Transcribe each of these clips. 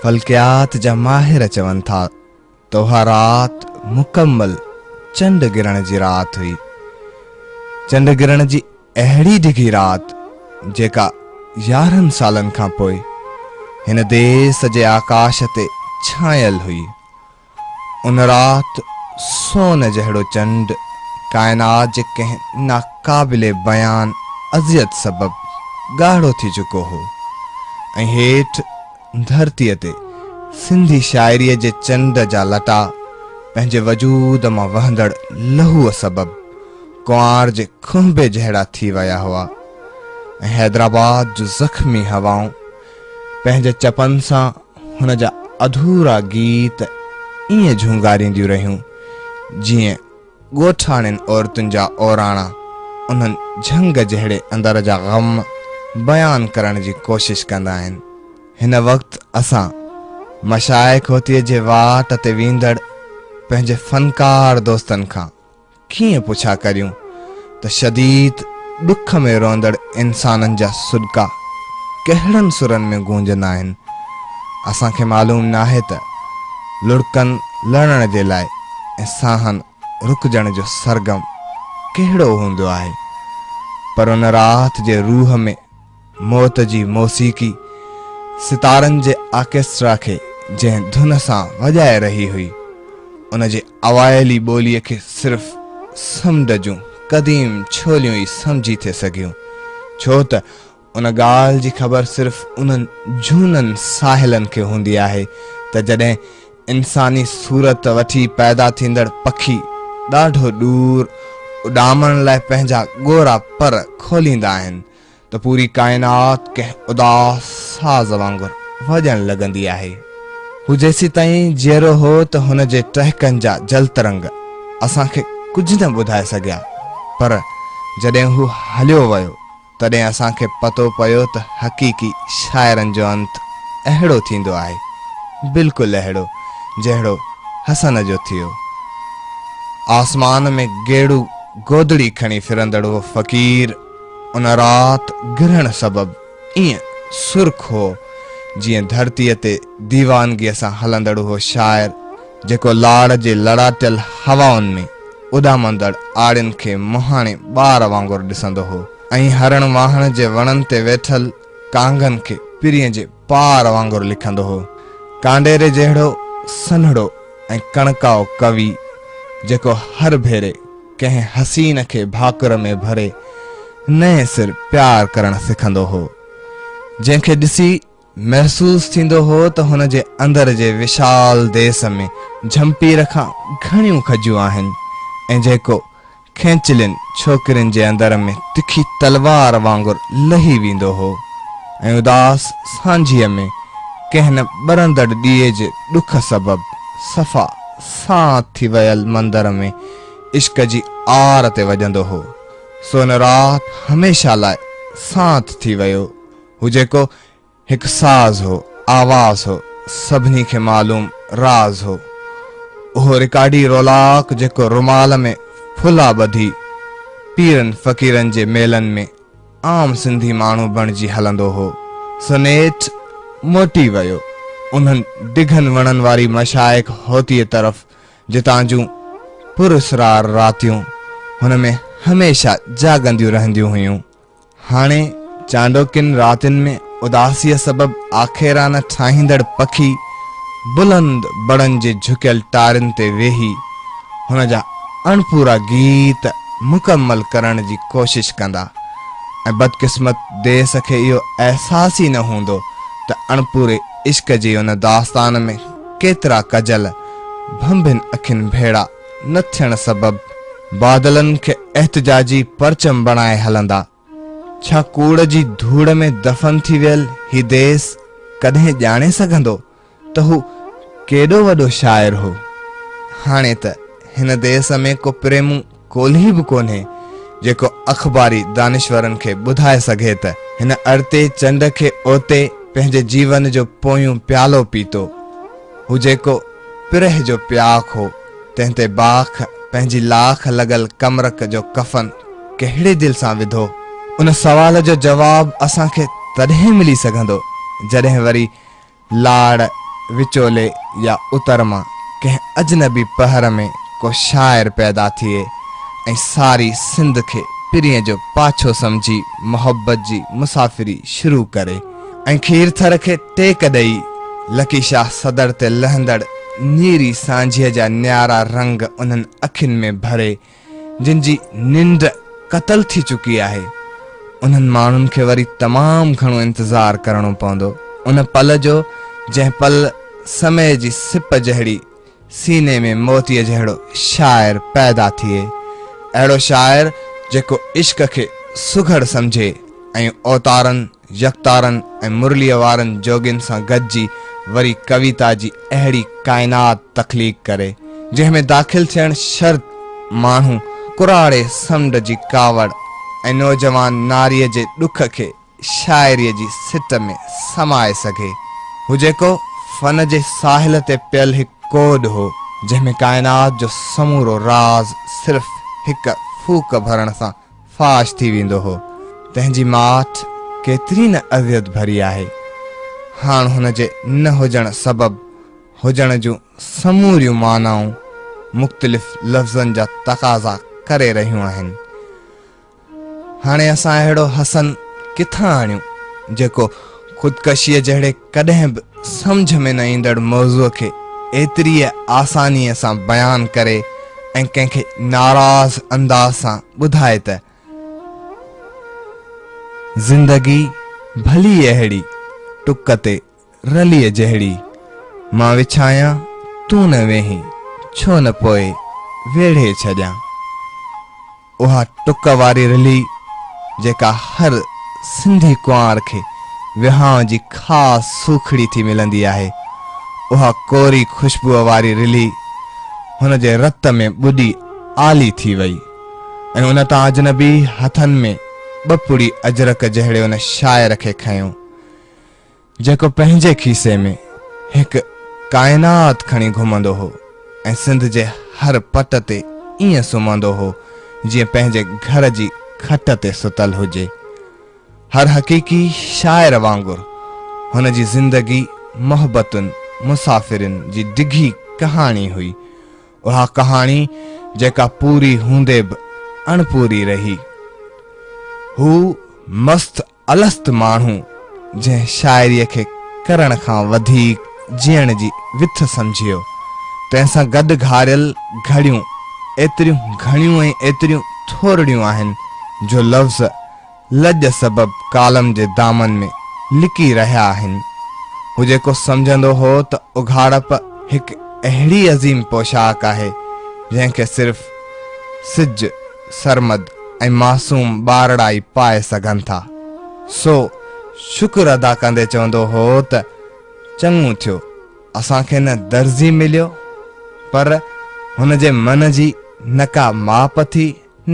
فلڪيات جا ماهر چون ٿا ته اها رات مڪمل چنڊ گرهڻ جي رات هئي. چنڊ گرهڻ جي اهڙي ڊگهي رات جيڪا 11 سالن کان پوء هن ديس جي آڪاش تي ڇانيل هئي. ان رات سون جهڙو چنڊ ڪائنات جي ڪنهن ناقابل بيان اذيت سبب ڳاڙهو ٿي چڪو هو ۽ هيٺ ڌرتيء تي سنڌي شاعريء جي چنڊ جا لٽا پنهنجي وجود مان وهندڙ لهوء سبب ڪنوار جي کهنبي جهڙا ٿي ويا هئا ۽ حيدرآباد جون زخمي هوائون پنهنجي چپن سان هن جا اڌورا گيت ائين جهونگارينديون رهيون، جيئن ڳوٺاڻين عورتن جا اوراڻا انهن جهنگ جهڙي اندر جا غم بيان ڪرڻ جي ڪوشش ڪندا آهن. هن وقت اسان مشائخ هوتيء جي واٽ تي ويندڙ پنهنجي فنڪار دوستن کان ڪيئن پڇا ڪريون ته شديد ڏک ۾ روئندڙ انسانن جا سڏڪا ڪهڙن سرن ۾ گونجندا آهن؟ اسان کي معلوم ناهي ته لڙڪن لڙڻ جي لاء ۽ ساهن رڪجڻ جو سرگم ڪهڙو هوندو آهي، پر ان رات جي روح ۾ موت جي موسيقي ستارن جي آرڪسٽرا کي جنهن ڌن سان وڄائي رهي هئي، ان جي اوائلي ٻوليء کي صرف سمنڊ جون قديم ڇوليون ئي سمجهي ٿي سگهيون، ڇو ته ان ڳالهه جي خبر صرف انهن جهونن ساحلن کي هوندي آهي ته جڏهن انساني صورت وٺي پيدا ٿيندڙ پکي ڏاڍو ڏور اڏامڻ لاء پنهنجا ڳورا پر کوليندا آهن ته پوري ڪائنات ڪنهن اداس ساز وانگر وڄڻ لڳندي آهي. هو جيسيتائين جيئرو هو ته هن جي ٽهڪن جا جلترنگ اسان کي ڪجهه نه ٻڌائي سگهيا، پر جڏهن هو هليو ويو، تڏهن اسان کي پتو پيو ته حقيقي شاعرن جو انت اهڙو ٿيندو آهي، بلڪل اهڙو جهڙو حسن جو ٿيو. آسمان ۾ گيڙو گودڙي کڻي ڦرندڙ اهو فقير، ان رات گرهڻ سبب ائين سرخ هو، جيئن ڌرتيء تي ديوانگيء سان هلندڙ اهو شاعر، جيڪو لاڙ جي لڙاٽيل هوائن ۾ اڏامندڙ آڙين کي مهاڻي ٻار وانگر ڏسندو هو ۽ هرڻ واهڻ جي وڻن تي ويٺل ڪانگن کي پرينء جي پار وانگر لکندو هو. ڪانڊيري جهڙو سنهڙو ۽ ڪڻڪائو ڪوي، جيڪو هر ڀيري ڪنهن حسين کي ڀاڪر ۾ ڀري نئين سر پيار ڪرڻ سکندو هو، جنهن کي ڏسي محسوس ٿيندو هو ته هن جي اندر جي وشال ديس ۾ جهمپير کان گهڻيون کجيون آهن ۽ جيڪو کينچلين ڇوڪرين جي اندر ۾ تکي تلوار وانگر لهي ويندو هو ۽ اداس سانجهيء ۾ ڪنهن نه ٻرندڙ ڏيئي جي ڏک سبب صفا سانت ٿي ويل مندر ۾ عشق جي آر تي وڄندو هو، سو ان رات هميشه لاء سانت ٿي ويو. هو جيڪو هڪ ساز هو، آواز هو، سڀني کي معلوم راز هو. اهو رڪارڊي رولاڪ جيڪو رومال ۾ ڦلا ٻڌي پيرن فقيرن جي ميلن ۾ عام سنڌي ماڻهو بڻجي هلندو هو، سو نيٺ موٽي ويو انهن ڊگهن وڻن واري مشائخ هوتيء طرف جتان جون پراسرار راتيون هن ۾ هميشه جاڳنديون رهنديون هيون. هاڻي چانڊوڪين راتين ۾ اداسيء سبب آکيرا نه ٺاهيندڙ پکي بلند بڙن جي جهڪيل ٽارين تي ويهي هن جا اڻپورا گيت مڪمل ڪرڻ جي ڪوشش ڪندا ۽ بدقسمت ديس کي اهو احساس ئي نه هوندو ته اڻپوري عشق جي ان داستان ۾ ڪيترا ڪجل ڀنڀين اکين ڀيڙا نه ٿيڻ سبب بادلن کي احتجاجي پرچم بڻائي هلندا. ڇا ڪوڙ جي ڌوڙ ۾ دفن ٿي ويل هي ديس ڪڏهن ڄاڻي سگهندو ته هو ڪيڏو وڏو شاعر هو؟ هاڻي ته هن ديس ۾ ڪو پريمون ڪولهي به ڪونهي جيڪو اخباري دانشورن کي ٻڌائي سگهي ته هن ارتي چنڊ کي اوتي پنهنجي جيون جو پويون پيالو پيتو. هو جيڪو پرهه جو پياڪ هو، تنهن تي باک پنهنجي لاک لڳل ڪمرڪ جو ڪفن ڪهڙي دل سان وڌو؟ ان سوال جو جواب اسان کي تڏهن ملي سگهندو، جڏهن وري لاڙ وچولي يا اتر مان ڪنهن اجنبي پهر ۾ ڪو شاعر پيدا ٿئي ۽ ساري سنڌ کي پرينء جو پاڇو سمجهي محبت جي مسافري شروع ڪري ۽ کيرٿر کي ٽيڪ ڏئي لڪي شاهه صدر تي لهندڙ نيري سانجهيء جا نيارا رنگ انهن اکين ۾ ڀري جن جي ننڊ قتل ٿي چڪي آهي، انهن ماڻهن کي وري تمام گهڻو انتظار ڪرڻو پوندو، ان پل جو جنهن پل سمي جي سپ جهڙي سيني ۾ موتيء جهڙو شاعر پيدا ٿئي، اهڙو شاعر جيڪو عشق کي سگهڙ سمجهي ۽ اوتارن يڪتارن ۽ مرليء وارن جوڳين سان گڏجي وري ڪويتا جي اهڙي ڪائنات تخليق ڪري، جنهن ۾ داخل ٿيڻ شرط ماڻهو ڪراڙي سمنڊ جي ڪاوڙ ۽ نوجوان ناريء جي ڏک کي شاعريء جي سٽ ۾ سمائي سگهي. هو جيڪو فن جي ساحل تي پيل هڪ ڪوڏ هو، جنهن ۾ ڪائنات جو سمورو راز صرف هڪ ڦوڪ ڀرڻ سان فاش ٿي ويندو هو، تنهن جي ماٺ ڪيتري نه اذيت ڀري آهي. هاڻ هن جي نه هجڻ سبب هجڻ جون سموريون معنائون مختلف لفظن جا تقاضا ڪري رهيون آهن. هاڻي اسان اهڙو حسن ڪٿان آڻيون، جيڪو خودڪشيء جهڙي ڪڏهن به سمجهه ۾ نه ايندڙ موضوع کي ايتريء آسانيء سان بيان ڪري ۽ ڪنهن کي ناراض انداز سان ٻڌائي ته زندگي ڀلي اهڙي ٽڪ تي رليء جهڙي، مان وڇايان تون نه ويهين، ڇو نه پوء ويڙهي ڇڏيان. اها ٽڪ واري رلي جيڪا هر سنڌي ڪنوار کي وهانء جي خاص سوکڙي ٿي ملندي آهي، اها ڪوري خوشبوء واري رلي هن جي رت ۾ ٻڏي آلي ٿي وئي ۽ ان تان اجنبي هٿن ۾ ٻه پڙي اجرڪ جهڙي ان شاعر کي کنيو. جيڪو پنهنجي کيسي ۾ هڪ ڪائنات کڻي گهمندو هو ۽ سنڌ جي هر پٽ تي ائين سمهندو هو جيئن پنهنجي گهر جي کٽ تي ستل هجي. هر حقيقي شاعر وانگر هن جي زندگي محبتن، مسافرين جي ڊگهي ڪهاڻي هئي. اها ڪهاڻي جيڪا پوري هوندي به اڻپوري رهي. هو مست الست ماڻهو جنهن شاعريء کي ڪرڻ کان وڌيڪ جيئڻ جي وٿ سمجهيو، تنهن سان گڏ گهاريل گهڙيون ايتريون گهڻيون ۽ ايتريون ٿورڙيون آهن جو لفظ لڄ سبب ڪالم جي دامن ۾ لڪي رهيا آهن. هو جيڪو سمجهندو هو ته اگهاڙپ هڪ اهڙي عظيم پوشاڪ آهي جنهن کي صرف سج، سرمد ۽ معصوم ٻارڙا ئي پائي سگهن ٿا. سو شڪر ادا ڪندي چوندو هو ته چڱو ٿيو اسان کي نه درزي مليو پر هن جي من جي نه ڪا ماپ ٿي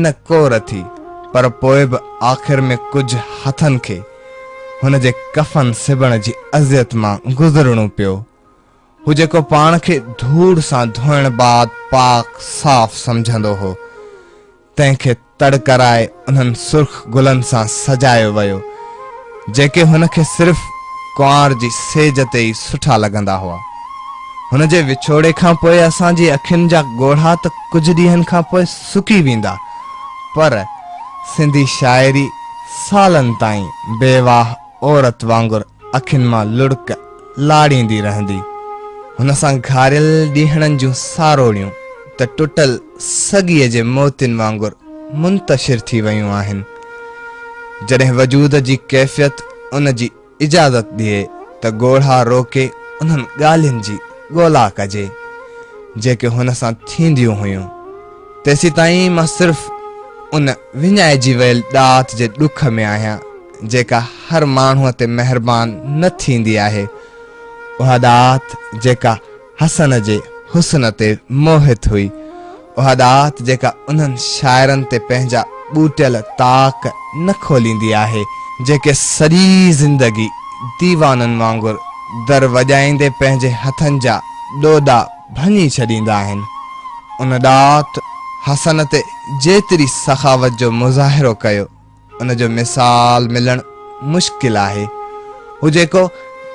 نه ڪور ٿي پر پوء به آخر ۾ ڪجهه هٿن کي هن جي ڪفن سبڻ جي اذيت مان گذرڻو پيو. هو جيڪو پاڻ کي ڌوڙ سان ڌوئڻ بعد پاڪ صاف سمجهندو هو، تنهن کي تڙ ڪرائي انهن سرخ گلن سان سجايو ويو، جيڪي هن کي صرف ڪنوار جي سيج تي ئي سٺا لڳندا هئا. هن جي وڇوڙي کان پوء اسان جي اکين جا ڳوڙها ته ڪجهه ڏينهن کان پوء سڪي ويندا، پر سنڌي شاعري سالن تائين بيواهه عورت وانگر اکين مان لڙڪ لاڙيندي رهندي. هن سان گهاريل ڏينهڙن جون ساروڻيون ته ٽٽل سڳيء جي موتين وانگر منتشر ٿي ويون آهن. جڏهن وجود جي ڪيفيت ان جي اجازت ڏئي ته ڳوڙها روڪي انهن ڳالهين جي ڳولا ڪجي، جيڪي هن سان ٿينديون هيون. تيسيتائين مان صرف ان وڃائجي ويل ڏات جي ڏک ۾ آهيان، جيڪا هر ماڻهوء تي مهربان نه ٿيندي آهي، اها ڏات جيڪا حسن جي حسن تي موهت هئي، اها ڏات جيڪا انهن شاعرن تي پنهنجا ٻوٽيل طاق نه کوليندي آهي، جيڪي سڄي زندگي ديوانن وانگر در وڄائيندي پنهنجي هٿن جا ڏوڏا ڀڃي ڇڏيندا آهن. ان ڏات حسن تي جيتري سخاوت جو مظاهرو ڪيو، ان جو مثال ملڻ مشڪل آهي. هو جيڪو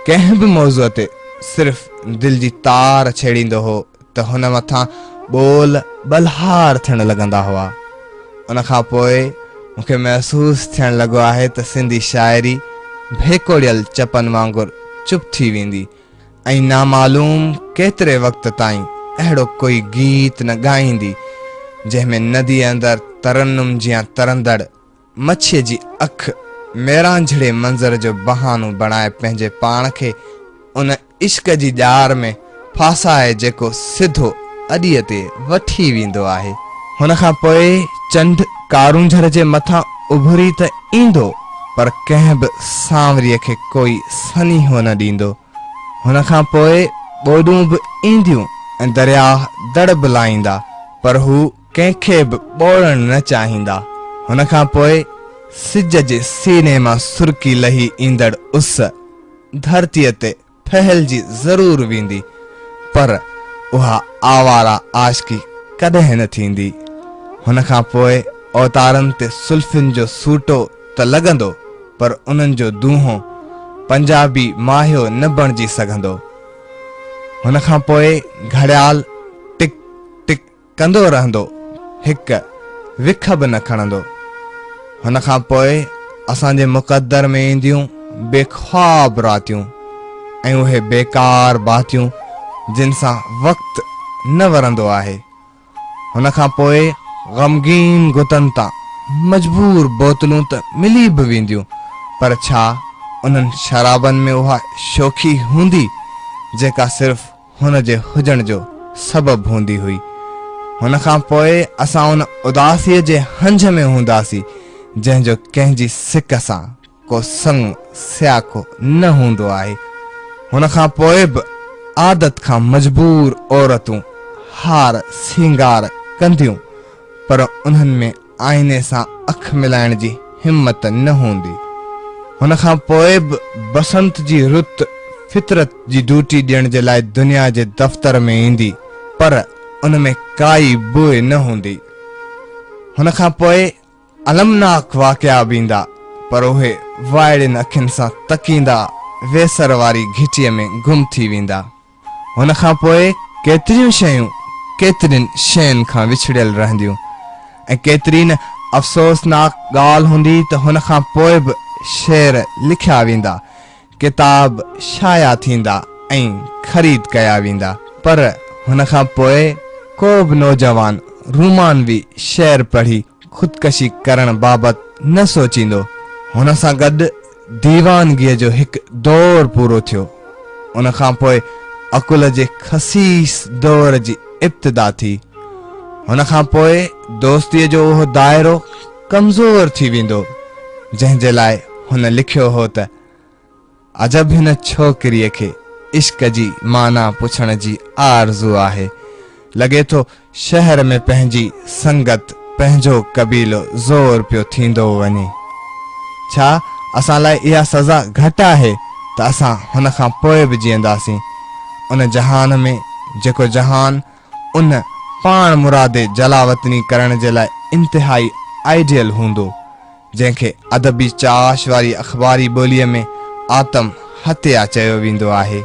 ڪنهن به موضوع تي صرف دل جي تار ڇيڙيندو هو ته هن مٿان ٻول ٻلهار ٿيڻ لڳندا هئا. ان کان پوء مون کي محسوس ٿيڻ لڳو آهي ته سنڌي شاعري ڀيڪوڙيل چپن وانگر چپ ٿي ويندي ۽ نامعلوم ڪيتري وقت تائين اهڙو ڪوئي گيت نه ڳائيندي جنهن ۾ نديء اندر ترنم جيان ترندڙ مڇيء جي اک ميرانجهڙي منظر جو بهانو بڻائي پنهنجي پاڻ کي ان عشق جي ڄار ۾ ڦاسائي جيڪو سڌو اڏيء تي وٺي ويندو آهي. هن کان پوء چنڊ ڪارونجهر جي مٿان اڀري ته ايندو پر ڪنهن به سانوريء کي ڪوئي سنيهو نه ڏيندو. هن کان پوء ٻوڏون به اينديون ۽ درياهه دڙ به لائيندا پر هو ڪنهن کي به ٻوڙڻ نه چاهيندا. هن کان پوء سج جي سيني مان سرڪي لهي ايندڙ اس ڌرتيء تي ڦهلجي ضرور ويندي پر اها آواره عاشقي ڪڏهن نه ٿيندي. هن کان پوء اوتارن تي سلفين جو سوٽو ته لڳندو پر انهن جو دونهون پنجابي ماهيو نه بڻجي سگهندو. هن کان پوء گهڙيال ٽڪ ٽڪ ڪندو رهندو، هڪ وک به نه کڻندو. هن کان پوء اسان جي مقدر ۾ اينديون بي خواب راتيون ۽ اهي بيڪار باتيون جن سان وقت نه ورندو آهي. هن کان پوء غمگين گتن تان مجبور بوتلون ته ملي به وينديون پر ڇا انهن شرابن ۾ اها شوخي هوندي جيڪا صرف هن جي هجڻ جو سبب هوندي هئي. هن کان پوء اسان ان اداسيء جي هنج ۾ هونداسين، جنهن جو ڪنهن جي سڪ سان ڪو سڱ سياڪو نه هوندو آهي. هن کان پوء به عادت کان مجبور عورتون هار سينگار ڪنديون، پر انهن ۾ آئيني سان اک ملائڻ جي همت نه هوندي. هن کان پوء به بسنت جي رت فطرت جي ڊيوٽي ڏيڻ جي لاء دنيا جي دفتر ۾ ايندي پر ان ۾ ڪائي بوء نه هوندي. هن کان پوء المناڪ واقعا به ايندا پر اهي وائڙين اکين سان تڪيندا ويسر واري گهٽيء ۾ گم ٿي ويندا. هن کان پوء ڪيتريون شيون ڪيترين شين کان وڇڙيل رهنديون ۽ ڪيتري نه افسوسناڪ ڳالهه هوندي ته هن کان پوء به شعر لکيا ويندا، ڪتاب شايع ٿيندا ۽ خريد ڪيا ويندا پر هن کان پوء ڪو به نوجوان رومانوي شعر پڙهي خودڪشي ڪرڻ بابت نه سوچيندو. هن سان گڏ ديوانگيء جو هڪ دور پورو ٿيو. ان کان پوء عقل جي خسيس دور جي ابتدا ٿي. هن کان پوء دوستيء جو اهو دائرو ڪمزور ٿي ويندو، جنهن جي لاء هن لکيو هو ته، عجب هن ڇوڪريء کي عشق جي معنيٰ پڇڻ جي آرزو آهي. لڳي ٿو شهر ۾ پنهنجي سنگت پنهنجو قبيلو زور پيو ٿيندو وڃي. ڇا اسان لاء اها سزا گهٽ آهي ته اسان هن کان پوء به جيئنداسين ان جهان ۾ جيڪو جهان ان پاڻ مرادي جلاوطني ڪرڻ جي لاء انتهائي آئيڊيل هوندو جنهن کي ادبي چاش واري اخباري ٻوليء ۾ آتم هتيا چيو ويندو آهي.